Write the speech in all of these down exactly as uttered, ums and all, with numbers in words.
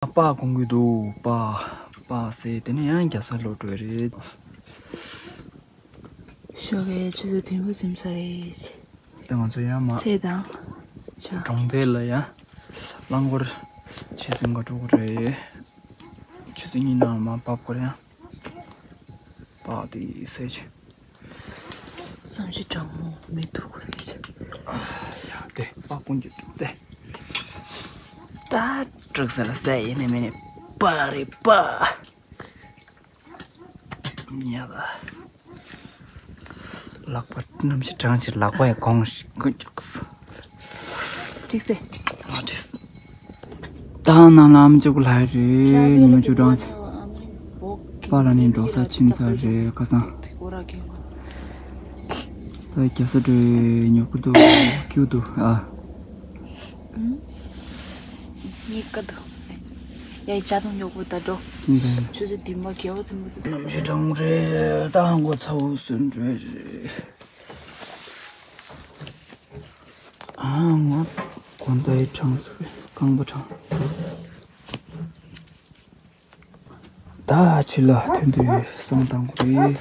པགས་གོན་གྱི་འདུག་པགས། པགས་བསྲེས། དེ་ནས་ཡང་རྒྱལ་ས་ལོག་འགྲོ་ཡི་རེད། ཞོགས་ཀས་ཆུ་ཚོད་བདུན་པ་ཟིན་ས་རེད། ད་ང་ཚོ་ཡང་མ་ཚེ་དང་། ཆ། གྲོང་རྡལ་ལ་ཡང་རླངས་འཁོར་ཆེ་སེམས་འགའ་འགྲོ་གི་རེད། ཆུ་ཚོད་གཉིས་ནང་མ་བབས་སྐོར་ཡང་པགས་དེ་བསྲེས་བྱས། གནམ་གཤིས་གྲང་མོ་མི་ཐུག་གི་རེད། ཡ་དེ་པགས་གོན་གྱི་འདུག་སྟེ། ད་དཀྲུག་ས་ལ་ཟས་ཡིན་ནི་མིན་ནི་པགས་རེད་པགས། ཉལ་ལ། ལག་པ་གནམ་གཤིས་གྲང་ཕྱིར་ལག་པ་ཡང་གོང་ཞིག་ཀུན་ཀྱག་སོ། འགྲིག་སེ། ཨ་འགྲིག་སེ། ད་ནང་ལ་ཨམ་ཅོག་ལྷ་རེད། ཉི་མ་བཅུ་གྲངས་ཅིག་པཱ་ལགས་ནས་འགྲོ་ས་ཕྱིན་ཚར་རེད་ཁ་སང་། ད་རྒྱལ་ས་འགྲོའི་ཉོ་གི་འདུག་ཁྱུག་འདུག་ཨ། གཉིས་ཀ་དུ། ཡ་ཡི་ཇ་དང་ཉོག་པོ་ད་འགྲོ། ཆུ་ཚོད་བདུན་པ་རྒྱལ་བ་ཚོན་པོ་དུ། གནམ་གཤིས་གྲང་རེད། ད་མགོ་ཚ་བོ་སུན་འགྲོ་རེད། ཨ་ང་གོན་ད་ཡི་གྲང་སོ། རྐང་པ་གྲང་། ད་ཕྱི་ལ་ཐོན་དུས་བསང་བཏང་དགོས་རེད།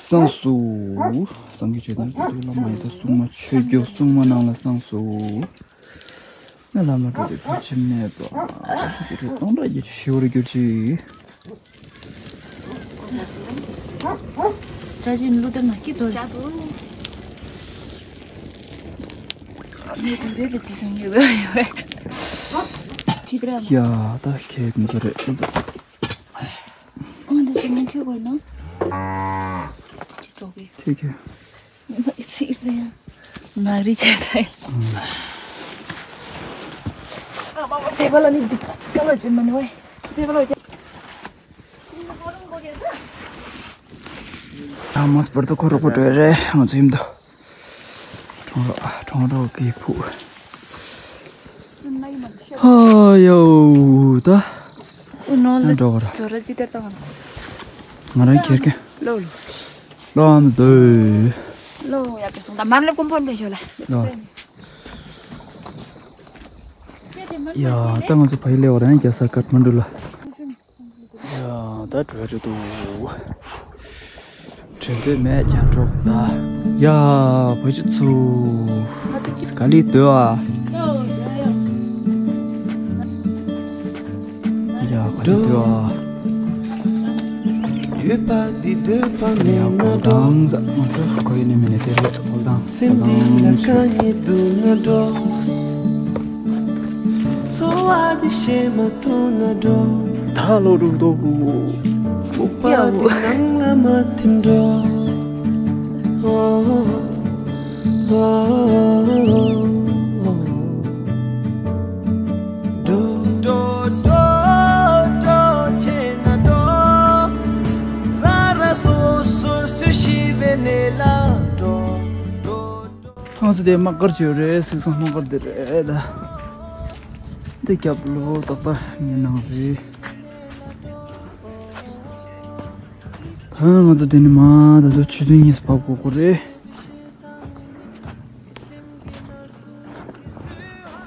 བསང་སུ། སངས་རྒྱས་ཆོས་དང་དགེ་འདུན་བླ་མ་ཡི་དྭགས་སྲུང་མ་ཆོས་སྐྱོང་སྲུང་མ་རྣམས་ལ་བསང་སུ། ང་བླ་མ་འགྲོ་དེ་བར་ཆད་མེད་པ། ཆོས་ཀྱི་རིགས་སྟོང་ཕྲག་བརྒྱད་ཅུ་ཞི་བར་གྱུར་ཅིག་ཅ་ཅིན་ལུ་དར་ན་ཀི་ཚོ། ནི་དུ་དེ་དེ་ཅི་སང་ཡོད་ཡོད། ཁྱི་དྲ། ཡ་ད་ཁྱེད་མི་ཚོ་རེད། ཨང་དེ་ཞིག་མི་ཁྱོད་དགོས་ན། ཁྱོད་ཁྱོད། ཚིག་དེ་ཡང་ནག་རི་ཆེར་ཚེ། དེ་བ་ལ་ནི་འདི་ཀ་ལ་ཅི་མ་ནི་བས། དེ་བ་ལ་ཅི། ཨ་མོས་པར་དུ་ཁོ་རོ་ཁོ་འགྲོ་རེད། ང་ཚོ་ཡིན་དོ། གྲོང་རོགས་གྲོང་རོགས་ཀྱི་ཕུ། ཧ་ཡོ་ད། ཨུ་ནོ་ལ་འགྲོ་ག་ར། ཛོ་ར་ཅི་དེ་ཏང་། ང་རང་ཁྱེར་གི་ལོ་ལོ། ལོ་ཨ་མ་དོ། ལོ་ཡ་ཀེ་སོང་ད་མར་ལེ་ཀུམ་པོན་པེ་ཤོ་ལ། ལོ། ཡ་ད་ང་ཚོ་ཕ་ཡི་ལེ་བ་རང་རྒྱལ་ས་ཀཏ་མན་ཌུ་ལ། ཡ་ད་བྲོས་རེད་འདུག་དྲན་འདོད་མེད་ཀྱང་འགྲོ་ད། ཡ་བོད་ཆུ་ཚུ། ག་ལི་འདོད་ཨ། ཡ་ག་ལི་འདོད་ཨ། ཡོད་པ་འདི་འདོད་པ་མེད་ན་འགྲོ། ང་ཚོ་གོ་ཡི་ནི་མི་ནི་དེ་རེད་འོལ་དང་། སེམས་འདི་ལ་དཀའ་ངལ་འདུག་ན་འགྲོ། འཚོ་བ་འདི་ཤེས་མ་ཐུབ་ན་འགྲོ། ད་ལོ་རུ་དོ། སྨུག་པ་འདི་ནང་ལ་མ་ཐིམ་འགྲོ། འགྲོ། འགྲོ་འགྲོ་འགྲོ་བྱས་ན་འགྲོ། ར་ར་སོ་སོ་སུ་ཤི་བའི་གནས་ལ་འགྲོ། འགྲོ་འགྲོ། ཁང་སུ་དེ་དམག་སྒར་བྱོས་རེད། སུག་སང་དམག་སྒར་དེ་རེད་ད། འདི་རྒྱབ་ལོ་ཏག་ཏག་ངའི་ནང་རེད། ད་ང་ཚོ་དེ་ནི་མ་ད་དུ་ཆུ་ཚོད་གཉིས་སུ་བབས་དགོས་ཀྱི་རེད།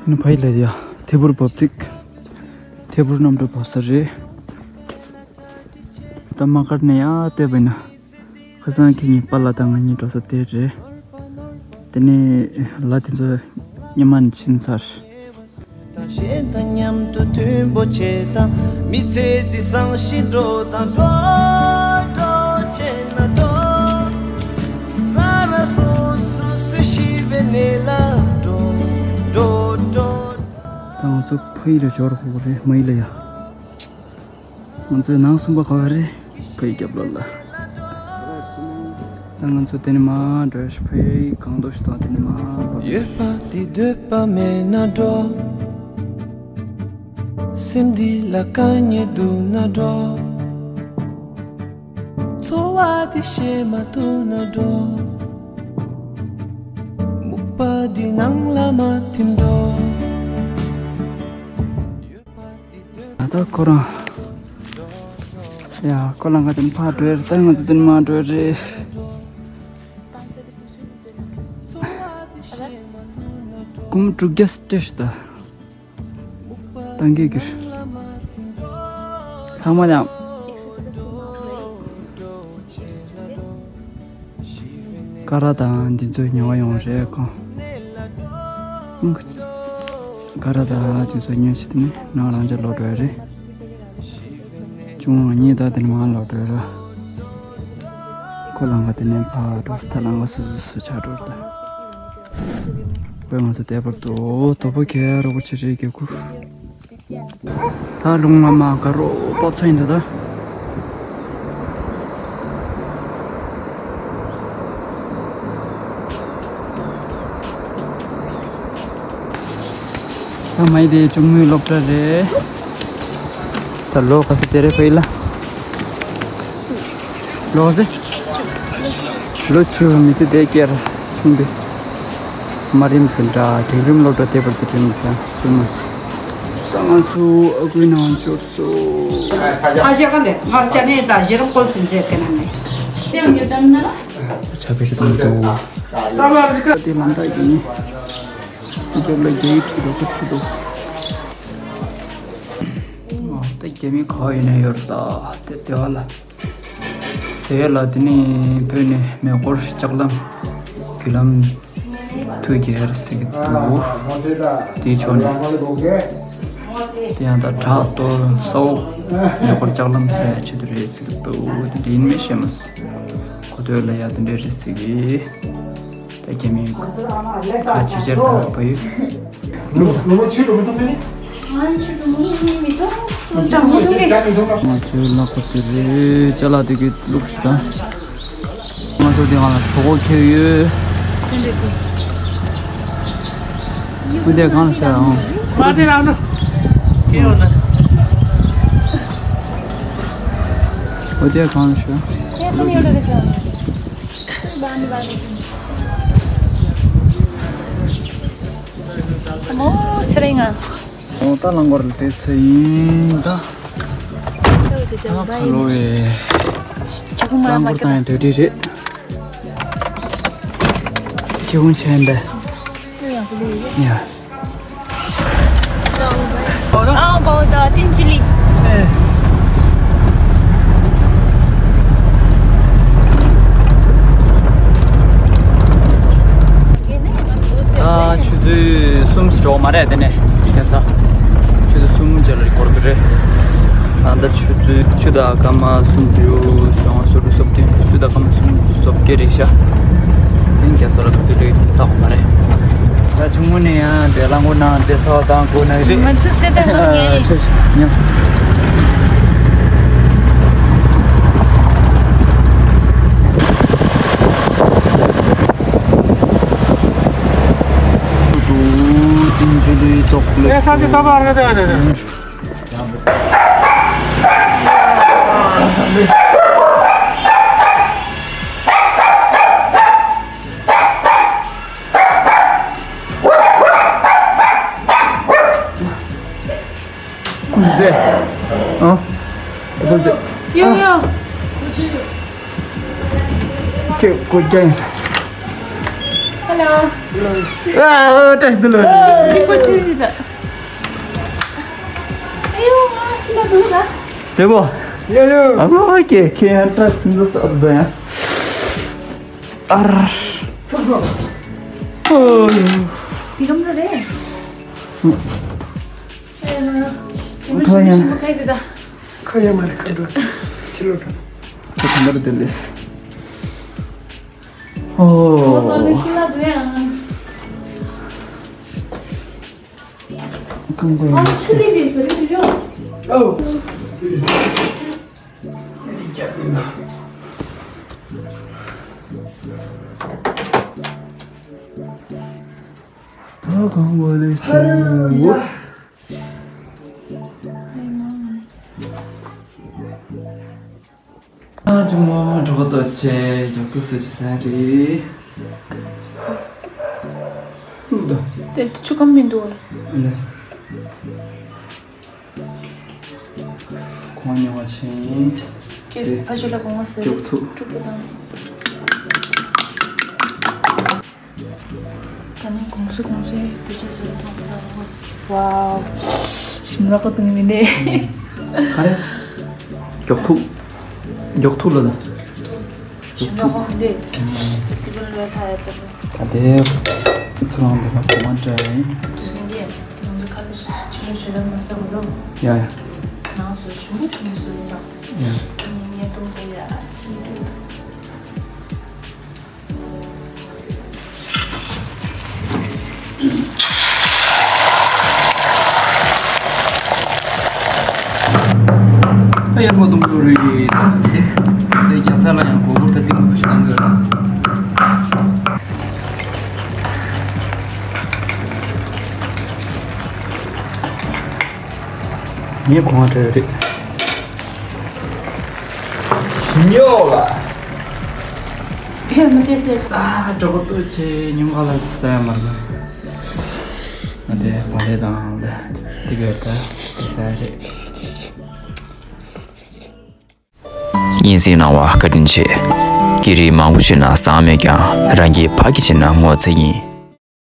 ནི་ཕ་ཡི་ལ་ཡ་ཐེ་བུར་བབས་ཚིག་ཐེ་བུར་གནམ་གྲུ་བབས་ས་རེད། ད་མ་ཀར་ནས་ཡ་བལྟས་པ་ཡིན་ན། ཁ་སང་ཁྱེད་གཉིས་པཱ་ལགས་དང་ང་གཉིས་འགྲོ་ས་དེ་རེད། དེ་ནས་ལ་དེ་ཚོ་སྙེ་མ་ནས་ཕྱིན་ཚར། ད་གཞན་དང་མཉམ་དུ་མཐུན་པོ་བྱེད་དང་། མི་ཚེ་འདི་བཟང་ཞིང་འགྲོ་དང་། འགྲོ་འགྲོ་བྱས་ན་འགྲོ། ར་ར་སོ་སོ་སུ་ཤི་བའི་གནས་ལ་འགྲོ། འགྲོ་འགྲོ། ད་ང་ཚོ་ཕ་ཡུལ་ལ་འབྱོར་དགོས་རེད། མ་ཡུལ་ལ་ཡ། ང་ཚོའི་ནང་གསུམ་པ་ག་བ་རེད། ཕ་ཡི་རྒྱབ་ལོགས་ལ། ད་ང་ཚོ་དེ་ནས་མར་འགྲོ་ཞིག་ཕ་ཡི་གང་འདོད་ཞིག་དང་དེ་ནས་མར་བབས། ཡོད་པ་འདི་འདོད་པ་མེད་ན་འགྲོ། སེམས་འདི་ལ་དཀའ་ངལ་འདུག་ན་འགྲོ། འཚོ་བ་འདི་ཤེས་མ་ཐུབ་ན་འགྲོ། སྨུག་པ་འདི་ནང་ལ་མ་ཐིམ་འགྲོ། ད་ལྟ་ཁོ་རང་། ཡ་ཁོ་ལ་ང་དེ་ཕར་འགྲོ་ཡ་རེད། ད་ང་ཚོ་དེ་མར་འགྲོ་ཡ་རེད། ཀུམ་དྲུག་བརྒྱ་སྟེ་ཤི་ད། ཏང་གི་གིར། ལྷག་མ་དང་། ཀ་ར་དང་འདི་ཚོ་ཉོ་བ་ཡོང་རེད་ཁོང་། ཀ་ར་དང་འདི་ཚོ་ཉོས་ཤི་དེ་ནས་ནང་རང་ཅག་ལོག་འགྲོ་ཡ་རེད། ཅུང་ང་གཉིས་ད་དེ་ནས་མ་ལོག་འགྲོ་ཡ་ར། ཁོ་ལང་ག་དེ་ནས་ཕར་འགྲོ་ད་ལང་ག་སུ་སུ་སུ་ཆགས་འགྲོ་ད། ཁོས་ང་ཚོ་བསྡད་པར་དུ་དོ་པོ་ཁྱེར་རོགས་པོ་ཆེ་རེད་གེ་ཁུ། ད་ལུང་ལ་མ་དགའ་རོགས་པོ་ཚ་ཡིན་ད་ད། ད་མ་ཡི་དེ་ཅུང་མོའི་སློབ་གྲྭ་རེད། ད་ལོ་ག་ཚོད་དེ་རེད་ཕ་ཡི་ལ། ལོ་ཟེ། ལོ་བཅུ་མི་ཚེ་བསྡད་སྐྱེར་ཆུང་དེ། མ་རིམ་ཟིན་འདྲ་དེང་རིམ་སློབ་གྲྭ་བལྟས་པར་དུ་དྲན་ཀྱང་ཆུང་མ། ད་ང་ཚོ་ཨ་ཁུའི་ནང་འབྱོར་སོང་། ཨ་ཞེ་ག་ལེ་ང་ཅ་ནེ་ད་ཞེ་རོ་ཀོལ་སིན་ཟེར་གི་ན་ནི། དེ་ཡང་ཡོད་དམ་ན་ལ། ཆ་པེ་ཤི་དང་ཚོ། ད་དེ་ལམ་ཐག་གི་ནི། འཇོག་ལ་རྒྱའི་ཁྲི་རོ་ཁ་ཁྲི་རོ། ད་རྒྱ་མི་ག་ཡིན་ན་ཡོད་ད་དེ་དེ་བ་ལ། ཟས་ལ་དེ་ནས་བོད་ནས་མེ་འཁོར་ལྕགས་ལམ་རྒྱུ་ལམ་མཐུད་རྒྱལ་ཟེར་གྱི་འདུག་དེའི་ཕྱོགས་ནས་དེ་ཡང་ད་བྲག་གཏོར་ས་འོག་མེ་འཁོར་ལྕགས་ལམ་ཟེར་ཆེད་དུ་རེད་ཟེར་གྱི་འདུག་དེ་འདྲ་ཡིན་མིན་ཤེས་མ་སོང་། གོ་ཐོས་ལ་ཡ་དེ་འདྲ་རེད་ཟེར་གྱི། ད་རྒྱ་མི་ཁ་ཆེ་ཆེར་ད་བ་ཡོད། ང་ཚོའི་ལག་པ་དེ་རེད། ཅ་ལག་དེ་གི་བླུགས་ཤིག་དང་། ང་ཚོ་དེ་གང་ལ་གྲོད་ཁོག་ཁེལ་ཡོད། ཁོ་དེ་གང་ལ་ཤར་ཨང་། མ་དེ་རང་ནོ། ཁེལ་ཡོད་ན། ཁོ་དེ་གང་ལ་ཤར། མོ་ཚེ་རིང་ང་། ཨོ་ད་རླངས་འཁོར་ལ་དེ་ཚེ་ཡིན་ད། ད་ཁ་ལོ་བས། ཁྱི་ཁུང་མ་རླངས་འཁོར་མ་བཏང་ཡང་དོད་དྲི་རེད། ཁྱི་ཁུང་ཆེན་པས། ཡ། How about the Tinchuli? ད་ཆུ་ཚོད་གསུམ་འགྲོ་མ་རེད་དེ་ནས་ཁ་སང་། ཆུ་ཚོད་གསུམ་རྗེས་ལ་འགོར་གི་རེད། ད་ལྟ་ཆུ་ཚོད་བཅུ་དང་སྐར་མ་སུམ་ཅུ་སོང་སོ་རུ་སོབ་ཏིན་བཅུ་དང་སྐར་མ་སུམ་ཅུ་སོབ་ཀེ་རེད་ཤག་དེ་རྒྱ་ས་ལ་ག་དུས་རེད་ད་གོ་མ་རེད། ད་ཆུང་ངུ་ནས་ཡང་དེ་རླངས་འཁོར་ནང་དེ་ཚོ་དང་གོ་ན་རེད། ང་ཚོ་སེ་ད་ཧ་ཉེ། ཨ་ཤ་ཤ་ཉ། དུ་ཏིན་ཅི་ལི་ཙོག་ལེ། ཨེ་ས་ཅི་ཏོ་བར་ག་དེ་ཨ་དེ་དེ། ཀུན་ཏེ། ཨ། ཀུན་ཏེ། ཡོ་ཡོ། ཁྱེད་ཀོ་ཀྱང་། Hello. ཨ་ཨ་བཀྲ་ཤིས་བདེ་ལེགས། ཨ་ཀོ་ཅི་རེད་ད། ཨ་ཡོ་ང་ཤི་ལ་འདུག་ད། དེ་བོ། ཡོ་ཡོ། ཨ་མ་ཨོ་ཀེ་ཁྱེད་ཡང་བཀྲ་ཤིས་འདུག་ས་འདུག་ཡང་། ཨར། ཐུགས་སོ། ཨོ་ཡོ། དེ་གམ་ར་རེད། ཁ་ཡ། ཁ་ཡ་མ་རེད་ཁ་འགྲོ་སི་ཕྱི་ལོགས་འགྲོ། ཁ་ཐང་གར་དེ་ལེས། ཨོ། ཁང་པ་ཡིན། ཨོ། ད་གང་བ་ལས་སོང་། ཨ་ཅུང་མ་མ་གྲོགས་ཏོ་ཆེ་རྒྱག་ཏུ་སུ་ཅི་ས་རེད། ད་དེ་ཆུ་ཁམ་མི་འདུག་ལ། ཁོང་ཉོ་བ་ཆེན་ཀྱེ་དེ་ཕ་ཆུ་ལ་གོང་བ་ཟེར་སྐྱོབ་ཐུབ། ད་ནི་གོང་སུ་གོང་སུའི་བུ་ཆ་ཟེར་ཐོག་ད་ཝའོ། ཞིམ་ལ་ཁོ་དང་མི་འདི། ག་རེ། མགྱོགས་ཐུག་མགྱོགས་ཐུག་ལ་ད། ཞིམ་ལ་ཁོ་མི་འདི། ཚིག་པོ་ལོས་ཐ་ཡ་ད། ད་དེ། ཚུར་ལོང་འདི་ལ་གོ་མ་འདྲ་ཡིན། དུས་ཟིན་གྱི། ང་ཚོ་ཁ་ལག་ཕྱི་ལོ་ཞེ་དྲག་མ་ཟ་བ་རོ། ཡ་ཡ། ང་ཚོ་ཞིམ་པོ་ཞིམ་པོ་བཟོས་ས། ཡ། ཉིན་ཉལ་སྟོང་དེ་ཡ་ཅི་འདྲ། ད་ཡར་མ་གཏོང་དགོས་རེད། ད་དེ་ཚེ་རྒྱ་ཚ་ལ་ཡང་གོ་བོར་ད་ཏིང་གོ་ཞིག་གཏང་དགོས་རེད། ངས་གོང་བ་སྤྲད་རེད། ཉོ་ལ། ཕེབས་མི་དེ་ཟེར། ཨ་གྲོགས་པོ་ལྟོས་ཆེ་ཉུང་ག་ལ་ཟ་ཡ་མ་རེད། ང་དེ་གོང་ལས་དང་ལས་དེ་གར་ད་དེ་ཟ་ཡ་རེད། སྙན་སེང་གནང་བ་བཀའ་དྲིན་ཆེ། སྐད་རིགས་མང་པོ་བཤད་ན་བཟང་མེད་ཀྱང་རང་གིས་ཕ་གི་བྱས་ན་ངོ་ཚ་ཡིན།